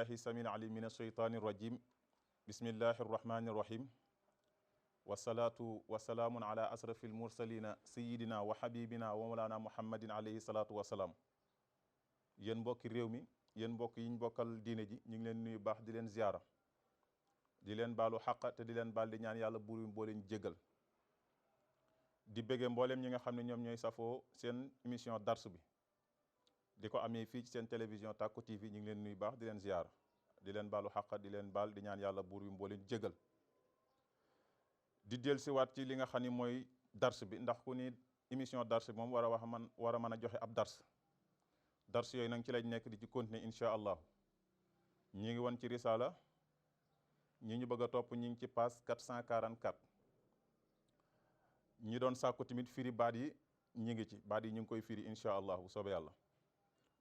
billahi samil alim min asheytani irrajim bismillahi irrahmani irrahim wasalaatu wasalaamun ala asrafi almursalina sayidina wa habibina wa mawlana muhammadin alayhi salaatu wasalaam. yéen mbokki réew mi yéen mbokk yiñ bokkal diine ji ñu ngi leen nuyu baax di leen ziyaara di leen baalu xaq te di leen baal di ñaan yàlla buur bi boo leen jégal di bëggee mbooleem ñi nga xam ne ñoom ñooy safoo seen émission Darss bi di ko amee fii ci seen télévision Tacko TV ñu ngi leen nuyu baax di leen ziyaara di leen baalu xaq di leen baal di ñaan yàlla buur bi boo leen jégal di del siwaat ci li nga xam ni mooy Darss bi ndax ku ni émission Darss bi moom war a mën a joxe ab Darss yooyu nag ci lañ nekk di ci continuer incha allah ñi ngi woon ci risala ñi ñu bëgg a topp ñi ngi ci page 444 ñi doon sàkku tamit firi baat yi ñi ngi ci baat yi ñu ngi koy firi incha allah bu soobee yàlla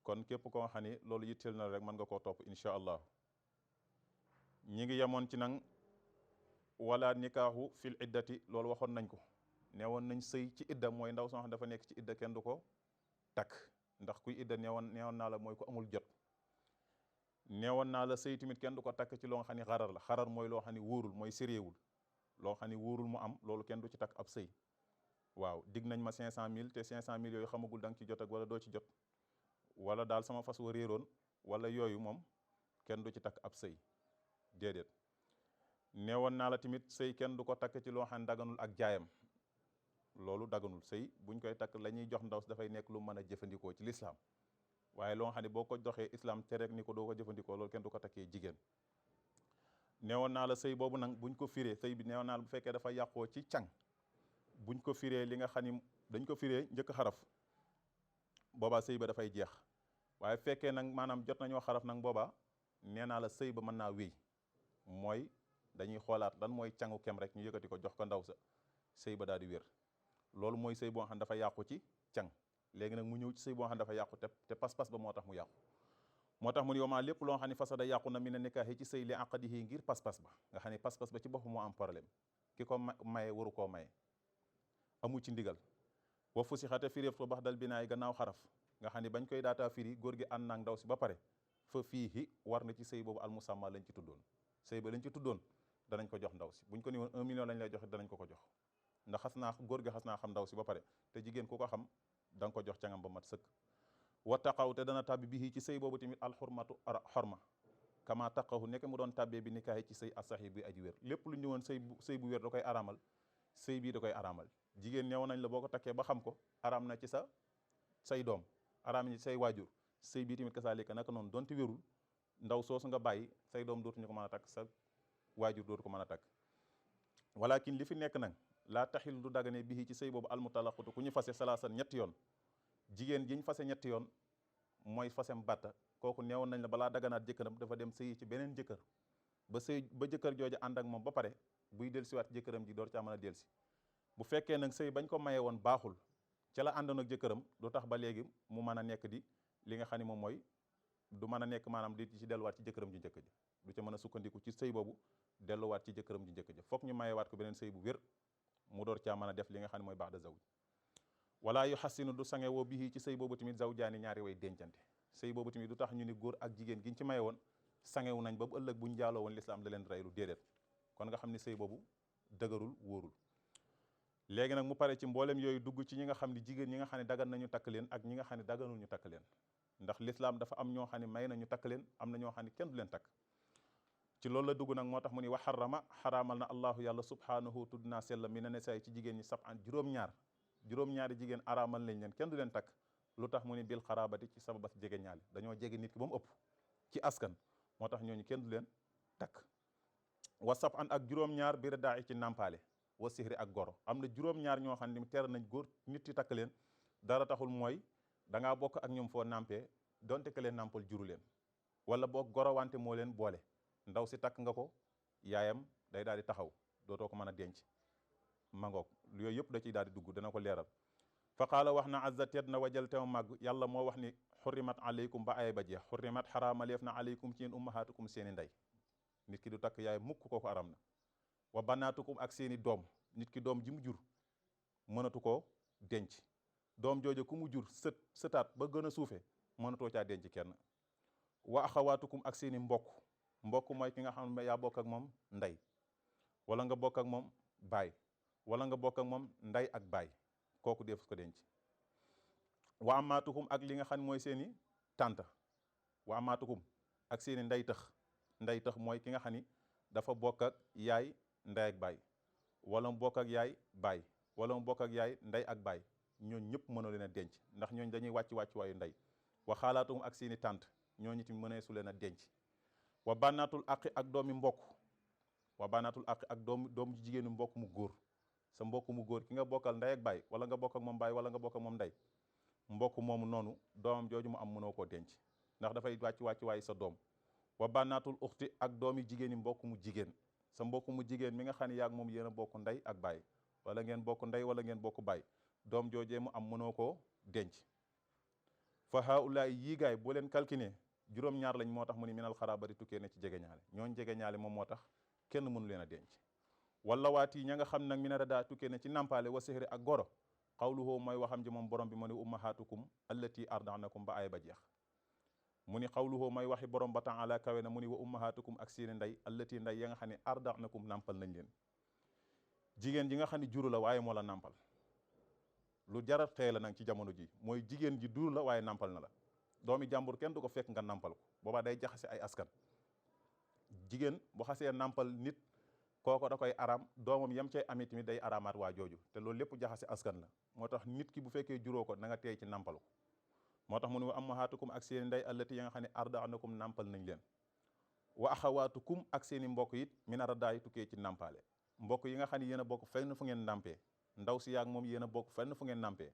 kon képp koo xam ni loolu yitteel na rek mën nga koo topp incha allah ñi ngi yemoon ci nag wala nikaahu fil iddati loolu waxoon nañ ko ne woon nañ sëy ci idda mooy ndaw soo xam dafa nekk ci idda kenn du ko takk ndax kuy idda neewoon naa la mooy ko amul jot neewoon naa la sëy tamit kenn du ko takk ci loo xam ni xarar la xarar mooy loo xam ni wóorul mooy sériewul loo xam ni wóorul mu am loolu kenn du ci takk ab sëy waaw dig nañ ma 500000 te 500000 yooyu xamagul da nga ci jot ak wala doo ci jot wala daal sama fas wa réeroon wala yooyu moom kenn du ci takk ab sëy déedéet neewoon naa la tamit sëy kenn du ko takk ci loo xam ne daganul ak jaayam loolu daganul sëy buñ koy takk la ñuy jox ndaw si dafay nekk lu mën a jëfandikoo ci lislaam waaye loo xam ne boo ko joxee islam te rek ni ko doo ko jëfandikoo loolu kenn du ko takkee jigéen neewoon naa la sëy boobu nag buñ ko firee sëy bi neewoon naa la bu fekkee dafa yàqoo ci càng buñ ko firee li nga xam ni dañ ko firee njëkk xaraf boobaa sëy ba dafay jeex waaye fekkee nag maanaam jot nañoo xaraf nag boobaa nee naa la sëy ba mën naa wéy mooy dañuy xoolaat lan mooy cangu kem rek ñu yëkkati ko jox ko ndaw sa sëy ba daal di wér loolu mooy sëy boo xam dafa yàqu ci càng léegi nag mu ñëw ci sëy boo xam dafa yàqu te pas-pas ba moo tax mu yàqu moo tax mu ne yomaa lépp loo xam ne fasada yàqu na mi ne nikaahi ci sëy li aqdihi ngir pas-pas ba nga xam ne pas-pas ba ci bopp moo am problème ki ko maye waru koo maye amu ci ndigal wa fu si xate firéef ko bax dal binaay gannaaw xaraf nga xam ne bañ koy daataa firi góor gi ànd naag ndaw si ba pare fa fii war na ci sëy boobu almusamma lañ ci tuddoon sëy ba lañ ci tuddoon danañ ko jox ndaw si buñ ko ni woon 1 million lañ lay joxe danañ ko jox ndax góor gi xas naa xam ndaw si ba pare te jigéen ku ko xam da nga ko jox cangam ba mat sëkk wa taqaw te dana tàbbi bii ci sëy boobu tamit alxurmatu xorma kama taqahu nekk mu doon tàbbee bi nikaahi ci sëy asaxi bi aji wér lépp lu ñu woon sëy bu wér da koy araamal sëy bii da koy araamal jigéen ñëw nañ la boo ko takkee ba xam ko araam na ci say doom araam na ci say waajur sëy bii tamit kasaalika naka noonu donte wérul ndaw soosu nga bàyyi say doom dootuñu ko mën a takk sa waajur dootu ko mën a takk walakin li fi nekk nag laa taxil du dagane bii ci sëy boobu almutalaqutu ku ñu fase salaasan ñetti yoon jigéen jiñ fase ñetti yoon mooy fasem batta kooku neewoon nañ la balaa daganaat jëkkëram dafa dem sëyi ci beneen jëkkër ba jëkkër jooju ànd ak moom ba pare buy dellusiwaat jëkkëram ji door caa mën a dellusi bu fekkee nag sëy bañ ko maye woon baaxul ca la àndoon ak jëkkëram du tax ba léegi mu mën a nekk di li nga xam ne moom mooy du mën a nekk maanaam di ci delluwaat ci jëkkëram ji njëkk ji du ca mën a sukkandiku ci sëy boobu delluwaat ci jëkkëram ji njëkk ji foog ñu mayewaat ko beneen sëy bu wér mu door caa mën a def li nga xam ne mooy ba'da zawj wala yu xasinu du sange woo bii ci sëy boobu tamit zawjaani ñaari way dencante sëy boobu tamit du tax ñu ni góor ak jigéen giñ ci maye woon sangewu nañ ba bu ëllëg buñ jaaloo woon lislaam da leen reylu déedéet kon nga xam ne sëy boobu dëgërul wóorul léegi nag mu pare ci mboolem yooyu dugg ci ñi nga xam ne jigéen ñi nga xam ne dagan nañu takk leen ak ñi nga xam ne daganul ñu takk leen ndax lislaam dafa am ñoo xam ne may nañu takk leen am na ñoo xam ne kenn du leen takk ci loolu la dugg nag moo tax mu ni wa xarama xaraamal na allahu yàlla subhanahu tudd naa sella mi ne ne say ci jigéen ñi sab'an juróom-ñaari jigéen araamal nañ leen kenn du leen takk lu tax mu ni bil xaraabati ci sababas jege ñaali dañoo jege nit ki ba mu ëpp ci askan moo tax ñooñu kenn du leen takk wa sab'an ak juróom-ñaar bi daa ci nàmpaale wa sihri ak goro am na juróom-ñaar ñoo xam ne teer nañ góor nit yi takk leen dara taxul mooy da ngaa bokk ak ñoom foo nampee donte que leen nampal juru leen wala boog goro wante moo leen boole ndaw si takk nga ko yaayam day daal di taxaw dootoo ko mën a denc mangoog yooyu yëpp da ciy daal di dugg dana ko leeral fa qaala wax na azza tedd na wajal teew màgg yàlla moo wax ni xurrimat aleykum ba ay ba jeex xurrimat xaraamaleef na aleykum ci yéen ummahatukum seeni ndey nit ki du takk yaay mukk kooku aram na wa banaatukum ak seeni doom nit ki doom ji mu jur mënatu koo denc doom jooju ku mu jur sëtaat ba gën a suufe mënatoo caa denc kenn wa axawaatukum ak seeni mbokk mooy ki nga xam ne yaa bokk ak moom ndey wala nga bokk ak moom baay wala nga bokk ak moom ndey ak baay kooku def ko denc. wa amaatukum ak li nga xam ne mooy seeni tànta wa amaatukum ak seeni ndey tëx mooy ki nga xam ni dafa bokk ak yaay ndey ak baay wala mu bokk ak yaay baay wala mu bokk ak yaay ndey ak baay ñooñu ñëpp mënoo leen a denc ndax ñooñu dañuy wàcc waayu ndey. wa xaalaatukum ak seeni tànt ñooñu tamit mënee su leen a denc. wa bànnaatul aqi ak doomi mbokk wa bànnaatul aqi ak doomu jigéenu mbokk mu góor sa mbokk mu góor ki nga bokkal ndey ak baay wala nga bokk ak moom baay wala nga bokk ak moom ndey mbokk moomu noonu doomam jooju mu am mënoo koo denc ndax dafay wàcc waayu sa doom. wa bànnaatul uxti ak doomi jigéeni mbokk mu jigéen sa mbokk mu jigéen mi nga xam ne yaag moom yéen a bokk ndey ak baay wala ngeen bokk ndey wala ngeen bokk baay doom joojee mu am mënoo koo denc. fa haulaay yii gaay boo leen calculé juróom-ñaar lañ moo tax mu ni minal xaraabati tukkee ne ci jegeñaale ñooñ jegeñaale moom moo tax kenn mënu leen a denc. wala waati ña nga xam nag mina radaa tukkee ne ci nampaale wa sihri ak goro xawluhu mooy waxam ji moom borom bi mu ni ummahatukum allati ardanakum ba ay ba jeex mu ni xawluhu mooy waxi borom ba taala kawe na mu ni wa ummahatukum ak seeni ndey allati ndey ya nga xam ne ardanakum nampal nañ leen. jigéen ji nga xam ne juru la waaye moo la nampal lu jarat xëy la nag ci jamono ji mooy jigéen ji juru la waaye nampal na la doomi jàmbur kenn du ko fekk nga nampal ko boobaa day jaxase ay askan. jigéen bu xasee nampal nit kooko da koy araam doomam yam cay amit tamit day araamaat waa jooju te loolu lépp jaxase askan la moo tax nit ki bu fekkee juróo ko na nga teey ci nampal ko. moo tax mu ne wa ammahaatukum ak seeni ndey allati ya nga xam ne ardaanakum nampal nañ leen. wa axawaatukum ak seeni mbokk it mina radaayi tukkee ci nampaale mbokk yi nga xam ne yéen a bokk fenn fu ngeen nampee ndaw si yaag moom yéen a bokk fenn fu ngeen nampee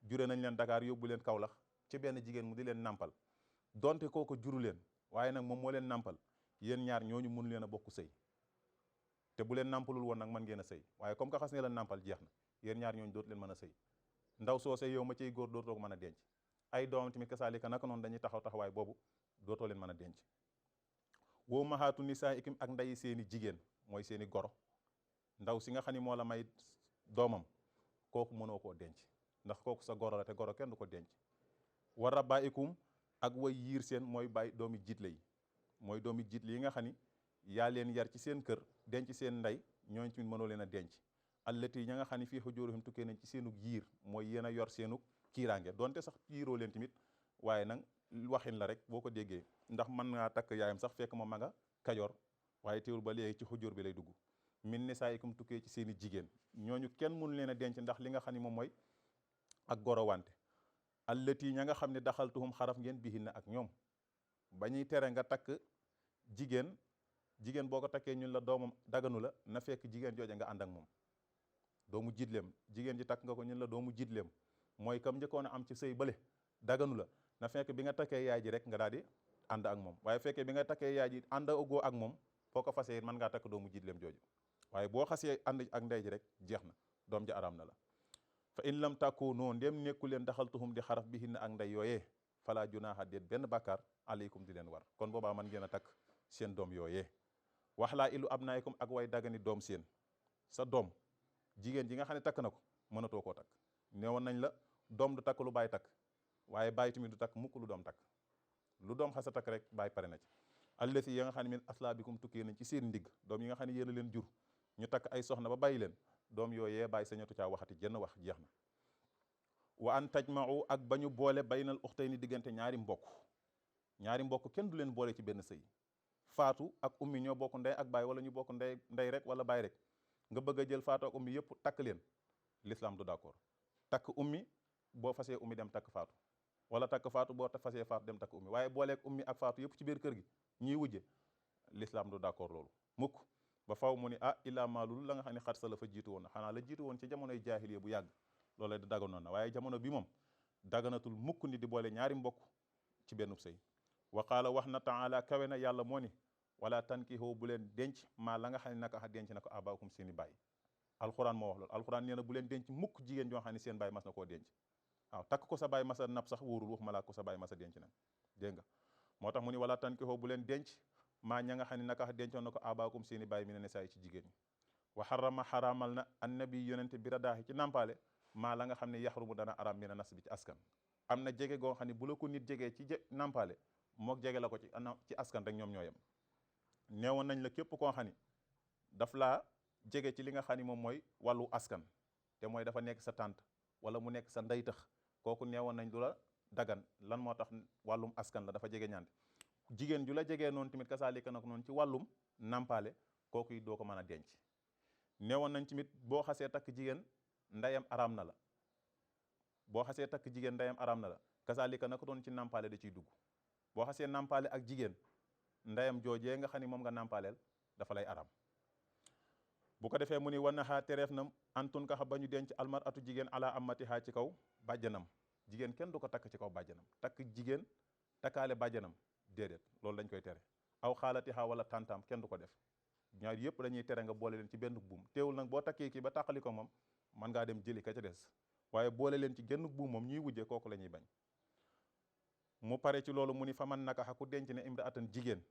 jure nañ leen Dakar yóbbu leen Kaolack ci benn jigéen mu di leen nampal donte kooko juru leen waaye nag moom moo leen nampal yéen ñaar ñooñu mënu leen a bokk sëy te bu leen nampalul woon nag mën ngeen a sëy waaye comme que xas ne leen nampal jeex na yéen ñaar ñooñu dootu leen mën a sëy ndaw soo sëy yow ma ciy góor dootoo ko mën a denc ay doomam tamit kasaalika naka noonu dañuy taxawaay boobu dootoo leen mën a denc. woo mahaatu nisaa'ikum ak ndeyi seeni jigéen mooy seeni goro ndaw si nga xam ni moo la may doomam kooku mënoo koo denc ndax kooku sa goro la te goro kenn du ko denc. wa rabaa'ikum ak way yiir seen mooy bàyyi doomi jiitle yi mooy doomi jiitle yi nga xam ni yaa leen yar ci seen kër denc seen ndey ñooñu tamit mënoo leen a denc. allati ña nga xam ne fii xujuurihim tukkee nañ ci seenug yiir mooy yéen a yor seenug kiiraange donte sax yiiroo leen tamit waaye nag waxin la rek boo ko déggee ndax mën ngaa takk yaayam sax fekk ma nga kajoor waaye teewul ba léegi ci xujuur bi lay dugg. min nisaa'ikum tukkee ci seen i jigéen ñooñu kenn mënu leen a denc ndax li nga xam ne moom mooy ak goro wante. allati ña nga xam ne daxaltuhum xaraf ngeen bihinna ak ñoom ba ñuy tere nga takk jigéen boo ko takkee ñun la doomam daganu la na fekk jigéen jooja nga ànd ak moom doomu jiitleem jigéen ji takk nga ko ñun la doomu jiitleem mooy kam njëkkoon a am ci sëy bële daganu la na fekk bi nga takkee yaay ji rek nga daal di ànd ak moom waaye fekkee bi nga takkee yaay ji ànd agoo ak moom foo ko fasee mën ngaa takk doomu jiitleem jooju waaye boo xasee ànd ak ndey ji rek jeex na doom ji araam na la. fa in lam takunu ndem nekku leen daxaltuhum di xaraf bi hinna ak ndey yooyee fala junaaha déet benn bàkkaar aleykum di leen war kon boobaa mën ngeen a takk seen doom yooyee. waxlaa ilu abnaayikum ak way dagani doom seen sa doom jigéen ji nga xam ne takk na ko mënatoo koo takk neewoon nañ la doom du takk lu bàyyi takk waaye bàyyi tamit du takk mukk lu doom takk lu doom xasa takk rek bàyyi pare na ci. allati yi nga xam ne min aslaabikum tukkee nañ ci seen ndigg doom yi nga xam ne yéen a leen jur ñu takk ay soxna ba bàyyi leen doom yooyee bàyyi sañatu caa waxati jenn wax jeex na. wa an tajma'u ak bañu boole baynal uxtayni diggante ñaari mbokk kenn du leen boole ci benn sëy. faatu ak ummi ñoo bokk ndey ak baay wala ñu bokk ndey rek wala baay rek nga bëgg a jël faatu ak ummi yëpp takk leen l'islam du d'accord. takk ummi boo fasee ummi dem takk faatu wala takk faatu boo fasee faatu dem takk ummi waaye booleeg ummi ak faatu yëpp ci biir kër gi ñiy wujje l'islam du d'accord loolu mukk ba faw mu ni illaa maalul la nga xam ne xat sa la fa jiitu woon na xanaa la jiitu woon ci jamonoy jaahiliya bu yàgg loola di daganoon na waaye jamono bi moom daganatul mukk ni di boole ñaari mbokk ci benn sëy. wa qaala wax na taala kawe na yàlla moo ni wala tankihoo bu leen denc maa la nga xam ne naka denc na ko abaakum seen i baay alxuraan moo wax loolu alxuraan nee na bu leen denc mukk jigéen joo xam ne seen baay mas na koo denc waaw takk ko sa baay masa nab sax wóorul wax malaa ko sa baay masa denc nag dégg nga moo tax mu ni wala tankihoo bu leen denc maa ña nga xam ne naka dencoon na ko abaakum seen i baay mi ne nisaa ci jigéen ñi. wa xarama xaraamal na annabi yonente bi radaaxi ci nampaale maa la nga xam ne yaxrumu dana araam mi na nas bi ci askan am na jege goo xam ne bu la ko nit jegee ci nampaale mook jege la ko ci askan rek ñoom ñoo yem neewoon nañ la képp koo xam ni daf laa jege ci li nga xam ni moom mooy wàllu askan te mooy dafa nekk sa tànt wala mu nekk sa ndey tax kooku neewoon nañ du la dagan lan moo tax wàllum askan la dafa jege ñaante jigéen ju la jegee noonu tamit kasaalika nag noonu ci wàllum nampaale kooku doo ko mën a denc neewoon nañ tamit boo xasee takk jigéen ndeyam araam na la boo xasee takk jigéen ndeyam araam na la kasaalika naka doon ci nampaale da ciy dugg boo xasee nampaale ak jigéen ndeyam joojee nga xam ni moom nga nampaaleel dafa lay araam bu ko defee mu ni wan naxaa tereef na antun ka xa ba ñu denc almaratu jigéen ala amatihaa ci kaw bàjjanam jigéen kenn du ko takk ci kaw bàjjanam takk jigéen takkaale bàjjanam déedéet loolu dañ koy tere aw xaalatihaa wala tantam kenn du ko def ñaar yëpp dañuy tere nga boole leen ci benn buum teewul nag boo takkee kii ba tàqali ko moom mën ngaa dem jëli ka ca des waaye boole leen ci genn buum moom ñuy wujje kooku la ñuy bañ mu pare ci loolu mu ni fa man naka xa ku denc ne imraatan jigéen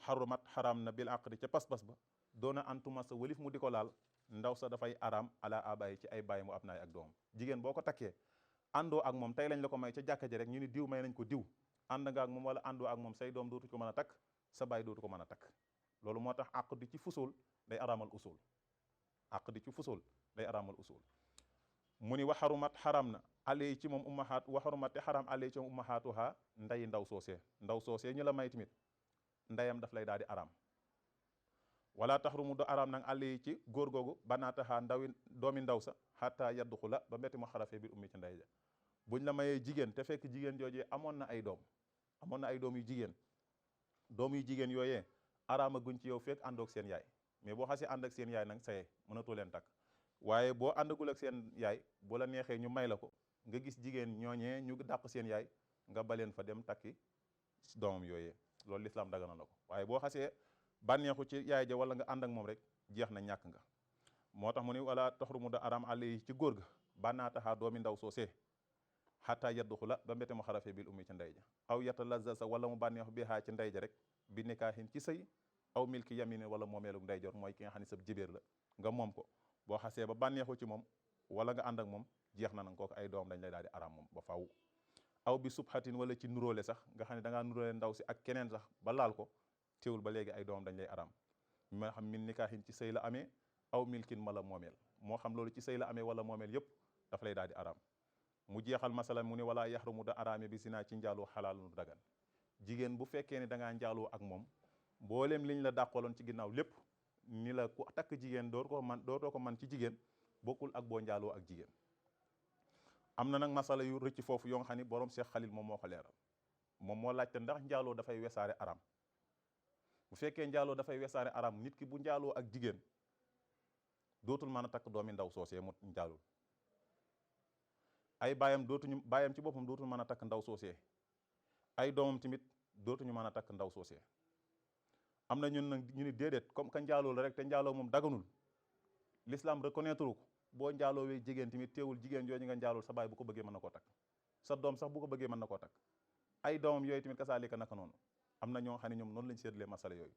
xarumat xaraam na bil aqdi ca pas-pas ba doona antuma sa walif mu di ko laal ndaw sa dafay araam ala abayi ci ay bàyyi mu ab naay ak doomam jigéen boo ko takkee àndoo ak moom tey lañ la ko may ca jàkka ji rek ñu ni diw may nañ ko diw ànd nga ak moom wala àndoo ak moom say doom dootu ko mën a takk sa baay dootu ko mën a takk loolu moo tax àq di ci fusul day araamal usul àq di ci fusul day araamal usul mu ni waxarumat xaram na ale ci moom ummahaat waxarumat te xaram ale ci moom ummahaatuha nday ndaw soosee ñu la may tamit ndeyam daf lay daal di araam wala taxrumu do araam nag ale ci góor googu banaataha doomi ndaw sa xataa yadduxu la ba mbétti mu xarafee biir ummi ci ndey ja buñ la mayee jigéen te fekk jigéen joojee amoon na ay doom yu jigéen yooyee araama guñ ci yow fekk àndoog seen yaay mais boo xasee ànd ak seen yaay nag saye mënatoo leen takk waaye boo àndagul ak seen yaay bu la neexee ñu may la ko nga gis jigéen ñooñee ñu dàq seen yaay nga baleen fa dem takki doomam yooyee loolu lislaam dagana la ko waaye boo xasee bànneexu ci yaay ja wala nga ànd ak moom rek jeex na ñàkk nga moo tax mu ni wala taxrumu da araam àll ci góor ga bànnaataxaa doomi ndaw soosee xataa yadduxu la ba mbéte mu xarafee bil ummi ci ndey ja aw yata lazza wala mu bànneexu bi xaa ci ndey ja rek bi nikaahin ci sëy aw milki yamine wala moomeelug ndey jor mooy ki nga xam ne sab jibéer la nga moom ko boo xasee ba bànneexu ci moom wala nga ànd ak moom jeex na nag kooku ay doom dañ lay daal di araam moom ba faw aw bi subhatin wala ci nuróole sax nga xam ne da ngaa nuróole ndaw si ak keneen sax ba laal ko teewul ba léegi ay doom dañ lay araam ma xam min nikaahin ci sëy la amee aw milkin wala moomeel moo xam loolu ci sëy la amee wala moomeel yëpp daf lay daal di araam mu jeexal masala mu ne wala yaxrumu da araame bi zina ci njaaloo xalaalu dagan jigéen bu fekkee ne da ngaa njaaloo ak moom mboolem liñ la dàqaloon ci ginnaaw lépp ni la ku takk jigéen dootoo ko man ci jigéen bokkul ak boo njaaloo ak jigéen am na nag masala yu rëcc foofu yoo nga xam ni borom Cheikh Khalil moom moo ko leeral moom moo laajte ndax njaaloo dafay wesaare aram bu fekkee njaaloo dafay wesaare aram nit ki bu njaaloo ak jigéen dootul mën a takk doomi ndaw soosee mu njaalul ay baayam ci boppam dootul mën a takk ndaw soosee ay doomam tamit dootuñu mën a takk ndaw soosee am na ñun nag ñu ni déedéet comme que njaaloo la rek te njaaloo moom daganul l'islam reconnaître ko boo njaaloo wee jigéen tamit teewul jigéen yooyu nga njaalul sa baay bu ko bëggee mën na koo takk sa doom sax bu ko bëggee mën na koo takk ay doomam yooyu tamit kasaalika naka noonu am na ñoo xam ne ñoom noonu lañ seetlee masala yooyu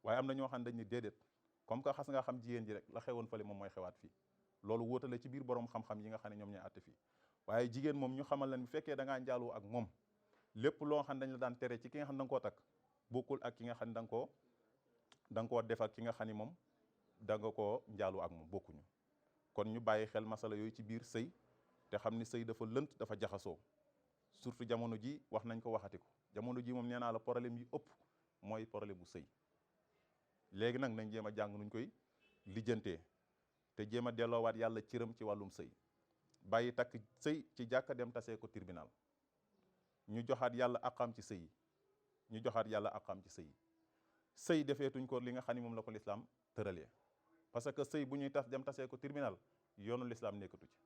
waaye am na ñoo xam ne dañ ni déedéet comme que xas nga xam jigéen ji rek la xewoon fële moom mooy xewaat fii loolu wóotale ci biir borom xam-xam yi nga xam ne ñoom ñooy àtte fii waaye jigéen moom ñu xamal leen bu fekkee da ngaa njaaloo ak moom lépp loo xam ne dañ la daan tere ci ki nga xam ne da nga koo takk bokkul ak ki nga xam ne da nga koo def ak ki nga xam ne moom da nga koo njaaloo ak moom bokkuñu kon ñu bàyyi xel masala yooyu ci biir sëy te xam ni sëy dafa lënt dafa jaxasoo surtout jamono ji wax nañ ko waxati ko jamono ji moom nee naa la problème yi ëpp mooy problème bu sëy léegi nag nañ jéem a jàng nuñ koy lijjantee te jéem a delloowaat yàlla cëram ci wàllum sëy bàyyi takk sëy ci jàkka dem tasee ko tribunal ñu joxaat yàlla aqam ci sëy ñu joxaat yàlla aqam ci sëy sëy defeetuñ ko li nga xam ne moom la ko lislaam tëralee parce que sëy bu ñuy tas dem tasee ko tribunal yoonu lislaam nekkatu ci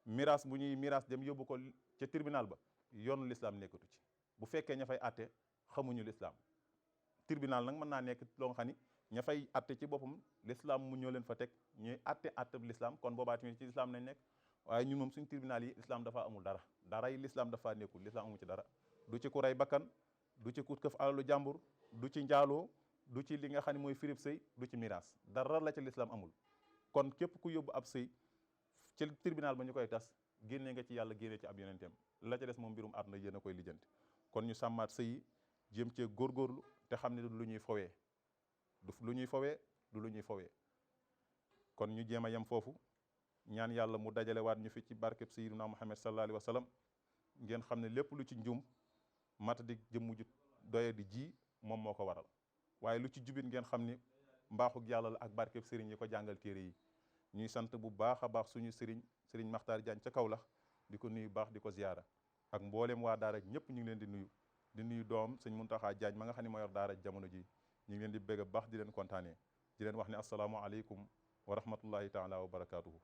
miraas bu ñuy miraas dem yóbbu ko ca tribunal ba yoonu lislaam nekkatu ci bu fekkee ña fay atte xamuñu lislaam tribunal nag mën naa nekk loo nga xam ni ña fay atte ci boppam lislaam mu ñoo leen fa teg ñuy atte bi lislaam kon boobaa tamit ci lislaam nañ nekk waaye ñun moom suñ tribunal yi lislaam dafa amul dara yi lislaam dafa nekkul lislaam amu ci dara du ci ku rey bakkan du ci ku këf alalu jàmbur du ci njaaloo du ci li nga xam ne mooy firib sëy du ci miraas dara la ci lislaam amul kon képp ku yóbbu ab sëy ci tribunal ba ñu koy tas génne nga ci yàlla génne ci ab yonenteem la ca des moom mbirum àdduna yéen a koy lijjanti kon ñu sàmmaat sëy jéem cee góorgóorlu te xam ne du lu ñuy fowee du lu ñuy fowee du lu ñuy fowee kon ñu jéem a yem foofu ñaan yàlla mu dajale waat ñu fi ci barkeb sayyidina Muhammad sallallahu alayhi wa sallam ngeen xam ne lépp lu ci njum mata di jëmmu ju doye di ji moom moo ko waral waaye lu ci jubit ngeen xam ni mbaaxug yàlla la ak barkeb sëriñ yi ko jàngal téere yi ñuy sant bu baax a baax suñu sëriñ Maxtaar Jaañ ca Kawlax di ko nuyu baax di ko ziyaara ak mboolem waa daara ñëpp ñu ngi leen di nuyu doom sëñ Muntaxa Jaañ ma nga xam ne moo yor daara jamono ji ñu ngi leen di bégg baax di leen kontaanee di leen wax ne asalaamu aleykum wa rahmatullahi taala wa barakaatuhu